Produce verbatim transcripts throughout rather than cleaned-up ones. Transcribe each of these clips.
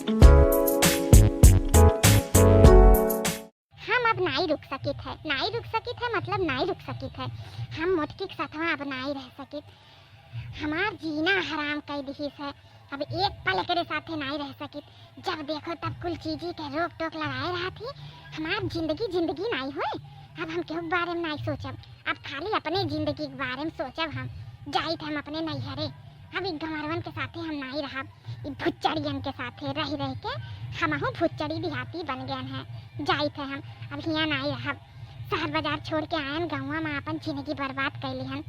हम अब नाई रुक सकित है, नाई रुक सकित है, मतलब नाई रुक सकित है। हम मोटकी के साथवा अब नाई रह सकित। हमार जीना हराम कई दिहिस है। अब एक पल एकरे साथे नाई रह सकित। जब देखो तब कुल चीजी के रोक टोक लगाए रहत ही। हमार जिंदगी जिंदगी नाई होए। अब हम केहू के बारे में नाई सोचब, अब खाली अपने जिंदगी के बारे में सोचब हम। जाइत हम अपने नैहरे। अब ई गंवरवन के साथे हम नाई रहब, ई भुच्चड़ियन के साथे रह रह के हमहू भुच्चड़ी देहाती बन गयन है। जाइत है हम, अब हियाँ नाई रहब। शहर बाजार छोड़ के आयन, गौवा में आपन जिंदगी बर्बाद कैली हन।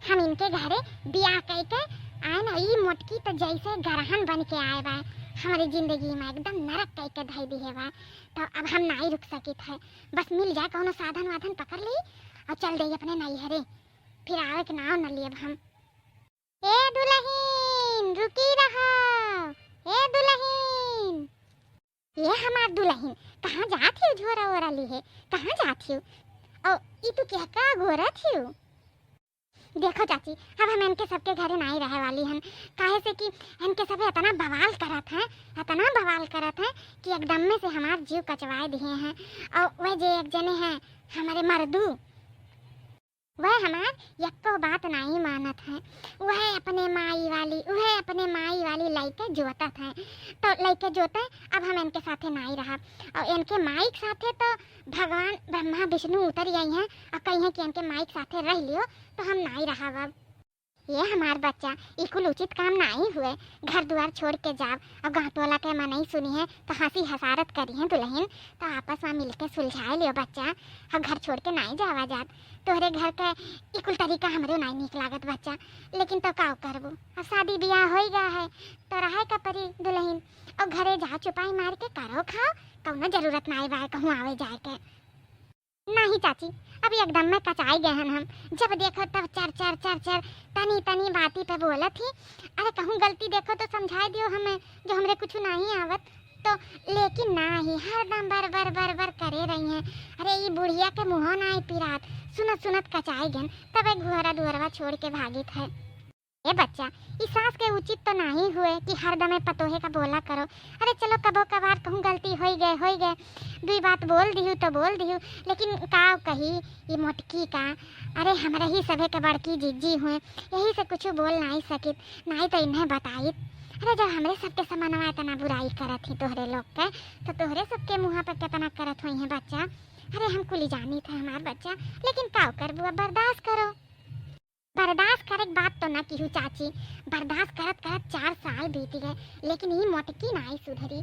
हम इनके घरे बियाह कइके आए न, ई मोटकी त जैसे गरहन बन के आए बा, हमरे जिंदगी में एकदम नरक कइके धइ दिहे बा। तो अब हम नाई रुक सकित है, बस मिल जाए कौनो साधन वाधन पकड़ ली और चल देई अपने नैहरे, फिर आवे के नाव न लियब हम। ए दुलहिन, रुकी रहा, ए दुलहिन। ए हमार दुलहिन, कहाँ जात हिउ झोरा ओरा लिहे, कहाँ जात हिउ? और ई तू केहका अगोरत हिउ? देखो चाची, अब हम इनके सबके घरे नाई रहे वाली हन, काहे से कि इनके सबे इतना बवाल करत हैं, इतना बवाल करत हैं कि एकदम में से हमार जीव कचवाए दिहे हैं। और वह जे एक जने हैं हमारे मर्दू, वह हमार यक्को बात नाई मानत हैं। वह अपने माई वाली, वह अपने माई वाली लइके जोतत हैं। तो लइके जोते, अब हम इनके साथे नाई रहब। और इनके माई के साथे तो भगवान ब्रह्मा विष्णु उतर आई हैं और कही हैं कि इनके माई के साथे रह लियो, तो हम नाई रहब अब। ये हमार बच्चा, ई कुल उचित काम नाई हुए। घर दुआर छोड़ के जाब और गाँव टोला के मनई सुनी है तो हंसी हसारत करी हैं दुलहिन, तो आपस में मिलके सुलझाए लियो बच्चा। और घर छोड़ के नाई जावा जात। तोहरे घर के ई कुल तरीका हमरो नाई नीक लागत बच्चा, लेकिन तो का करबू, अब शादी बियाह होई गया है तो रहे का परी दुलहिन। और घरे जा चुपाई मार के करो खाओ, कौनो जरूरत नाई बा कहूँ आवे जाए के। नाही चाची, अभी एकदम में कचाई गए हन हम। जब देखो तब चर चर चर चर तनी तनी बाती पे बोलत ही। अरे कहूँ गलती देखो तो समझाए दियो हमें, जो हमरे कुछ नाही आवत तो। लेकिन नाही, हरदम बर बर बर बर करे रही हैं। अरे ई बुढ़िया के मुँहो नाही पिरात, सुनत सुनत कचाई गन, तब एक घुहरा दुहरवा छोड़ के भागित है। ए बच्चा, ई सास के उचित तो नाही हुए कि हरदमे पतोहे का बोला करो। अरे चलो, कभो कभार कहूँ गलती होई गए, होई गए, दुई बात बोल दिहू तो बोल दिहू, लेकिन का कही ई मोटकी का, अरे हमरा ही सभे के बड़की जिज्जी हुए, यही से कुछ बोल नाही सकित, नाही तो इन्हें बताइत। अरे जब हमरे सबके समनवा इतना बुराई करत ही तोहरे लोग के, तो तोहरे सबके मुँहा पे कितना करत होई हैं बच्चा। अरे हम कुली जानी थे हमार बच्चा, लेकिन का करबू, अब बर्दाश्त करो। बर्दाश्त करे के बात तो न किहू चाची, बर्दाश्त करत करत चार साल बीत गए, लेकिन ई मोटकी नाई सुधरी।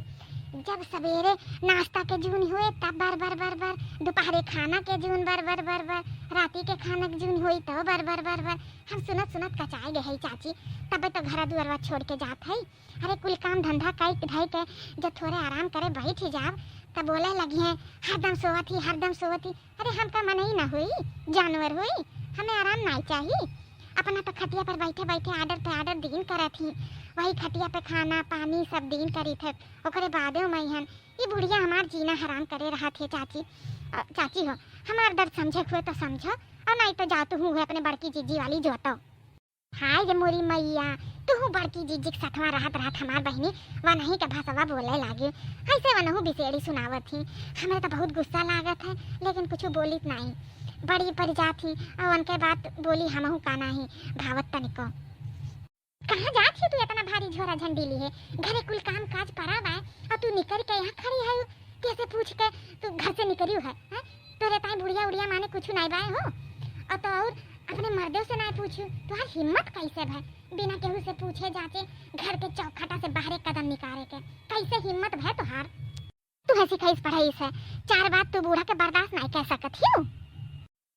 जब सवेरे नाश्ता के जून हुए तब बर बर बर बर, दोपहरे खाना के जून बर बर बर बर, राती के खाना के जून हुई तो बर बर बर बर। हम सुनत सुनत कचाए गए हई चाची, तबे तो घर दुआरवा छोड़ के जात हई। अरे कुल काम धंधा कई धई के जब थोड़े आराम करे बैठ ही जाब, तब बोले लगी हैं, "हरदम सोवत ही, हरदम सोवत ही।" अरे हम का मनई ना हुई, जानवर हुई, हमें आराम नाई चाही। अपना तो खटिया पर बैठे बैठे order पे order दीन करत ही, वही खटिया पे खाना पानी सब दीन करी थे। ओकरे बादे में हन, ई बुढ़िया हमार जीना हराम करे रहत है चाची। अ, चाची हो, हमार दर्द समझे हुए तो समझो, और नाई तो जातू हूँ अपने बड़की जिज्जी वाली जोतो। हाय रे मोरी मैया, तुहू बड़की जिज्जी के सथवा रहत रहत हमार बहिनी वनही के भसवा बोले लागे। ऐसे वनहू बिसेड़ी सुनावत ही। हमें तो बहुत गुस्सा लागत है, लेकिन कुछ बोलित नाही। बड़ी पड़ जात ही और उनके बात बोली हमहू का नाही भावत तनिको। कहाँ जात ही तू इतना भारी झोरा झंडी ली है? घरे कुल काम काज पड़ा बा और तू निकल के यहाँ खड़ी है? कैसे पूछ के तू घर से निकली है, हैं? तोरे ताई बुढ़िया उड़िया माने कुछ नाई बाय हो। और तो और अपने मर्दों से नाई पूछू, तुहार हिम्मत कैसे भय बिना केहू से पूछे जाचे घर के चौखटा से बाहरे कदम निकारे के? कैसे हिम्मत भय तुहार? तू हंसी खाइस पढ़ाई से चार बात तू बूढ़ा के बर्दाश्त नाई कर सकत हियो।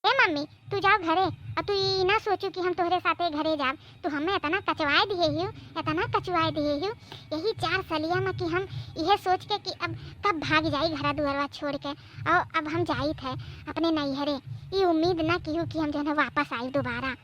ए मम्मी, तू जाओ घरे, और तू ई ना सोचू कि हम तोहरे साथे घरे जाब। तू हमें इतना कचवाए दिए हियो, इतना कचवाए दिए हियो, यही चार सलिया में कि हम इहे सोच के कि अब कब भाग जाई घरा दुआरवा छोड़ के, और अब हम जाइत है अपने नैहरे। ई उम्मीद ना किहू कि हम जो है वापस आई दोबारा।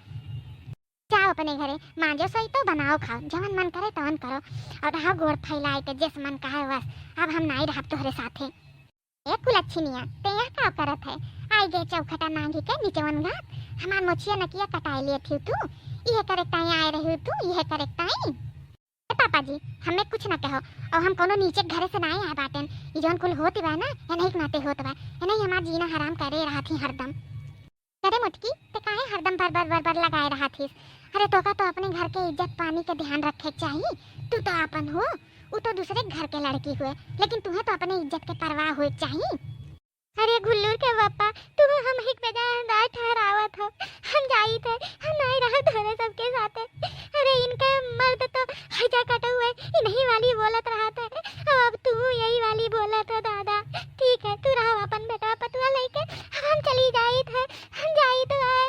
जाओ अपने घरे, मांजो सोई तो बनाओ खाओ, जवन मन करे तवन करो, और रहो गोड़ फैलाए के जस मन कहे वस। अब हम नाई रहब तोहरे साथे। ए कुलच्छिनिया, ते यहाँ का करत है? आई गए चौखटा नांगी के निचवन घात, हमार मोछिया नकिया कटाए लिए थिउ तू, इहे करे ताई आए रही तू, इहे करे ताई। ए पापा, पापा जी, हमें कुछ न कहो, और हम कोनो नीचे घरे से नाहीं आए बाटेन। ई जौन कुल होत बा ना, इन्हीं के नाते होत बा, इन्हीं हमार जीना हराम करे रहत ही हरदम। अरे मोटकी, ते काहे हरदम बरबर बरबर लगाए रहत हिस? अरे तोका तो अपने घर के इज्जत पानी के ध्यान रखे के चाही। तू तो आपन हो, उ तो दूसरे घर के लड़की हुए, लेकिन तुहे तो अपने इज्जत के परवाह होए के चाही। अरे घुल्लूर के पापा, तू हम एक बजाय अंदाज ठहरावत हो। हम जाइत है, हम नाहीं रहब तोहरे सबके साथे। अरे इनके मर्द तो हैजा कटे हुए, इन्हीं वाली बोलत रहत है। अब, अब तू यही वाली बोलत हो दादा। ठीक है, तू रहो अपन बेटवा पतुआ लेके, अब हम चली जाइत है, हम जाइत है।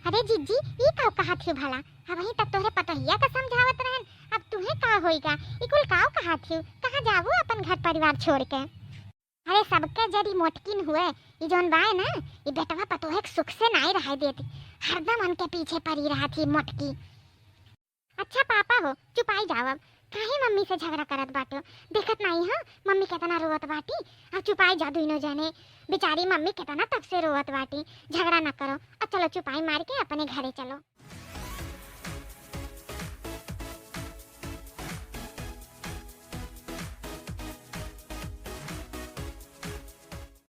अरे जिज्जी, ई का कहत हियो भला? अबहीं तक तोहरे पतोहिया का समझावत रहन, अब तुहे का होइगा? ई कुल काव कहत हियो? कहाँ जाबू अपन घर परिवार छोड़ के? अरे सबके जरी मोटकिन हुए, ई जौन बाय ना, ई बेटवा पतोहे के सुख से नाई रहे देती, हरदम उनके पीछे पड़ी रहत ही मोटकी। अच्छा पापा हो, चुपाई जाओ अब, काहे मम्मी से झगड़ा करत बाटो? देखत नाई हो मम्मी केतना रोवत बाटी? अब चुपाई जा दुइनो जने, बेचारी मम्मी केतना तब से रोवत बाटी। झगड़ा ना करो, अब चलो चुपाई मार के अपने घरे चलो।